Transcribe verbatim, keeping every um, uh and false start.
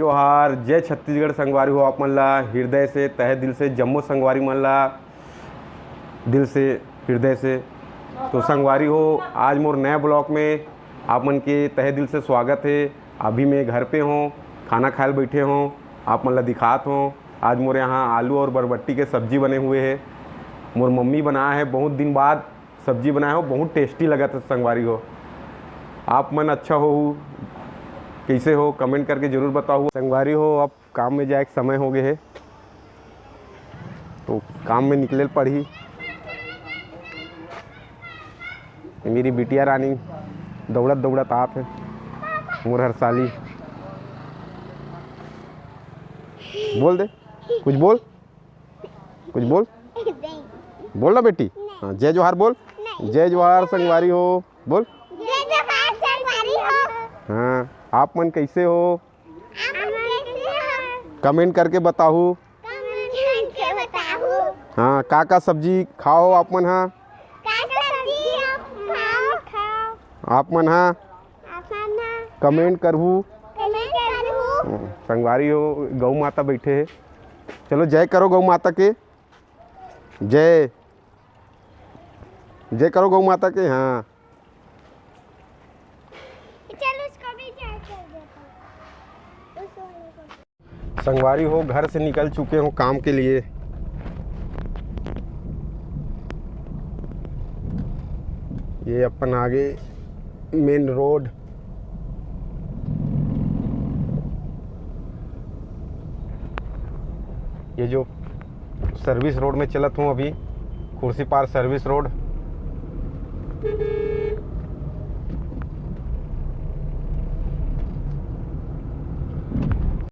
जोहार, जय छत्तीसगढ़ संगवारी हो। आप मन ला हृदय से, तहे दिल से, जम्मो संगवारी मन ला दिल से, हृदय से। तो संगवारी हो, आज मोर नया ब्लॉग में आप मन के तहे दिल से स्वागत है। अभी मैं घर पे हूँ, खाना खाए ल बैठे हूँ, आप मन ला दिखात हूँ। आज मोर यहाँ आलू और बरबट्टी के सब्जी बने हुए है, मोर मम्मी बनाया है, बहुत दिन बाद सब्जी बनाए हो, बहुत टेस्टी लगत है संगवारी हो। आप मन अच्छा हो, कैसे हो, कमेंट करके जरूर बताओ संगवारी हो। अब काम में जाए के समय हो गए है, तो काम में निकले ल पड़ही। ये मेरी बिटिया रानी दौड़त दौड़त आत है, मोर हर साली। बोल दे, कुछ बोल, कुछ बोल, बोल ना बेटी। हाँ, जय जोहार बोल। जय जोहार संगवारी हो, बोल। जय जोहार संगवारी हो। हाँ, आप मन कैसे हो? आप मन कैसे हो? कमेंट करके बताहू। कमेंट करके बताहू। हाँ, का का सब्जी खाओ आप मन? हाँ, का सब्जी आप खाओ, खाओ। आप मन? हाँ, आप मन? हाँ, कमेंट करहू। कमेंट करहू। हम्म, संगवारी हो, गौ माता बैठे है। चलो, जय करो गौ माता के। जय, जय करो गौ माता के। हाँ, चल, उसको भी जय कर देता हूँ। उस वाले को। संगवारी हो, घर से निकल चुके हो काम के लिए। ये अपन आगे मेन रोड, ये जो सर्विस रोड में चलत हूँ अभी, खुर्सीपार सर्विस रोड।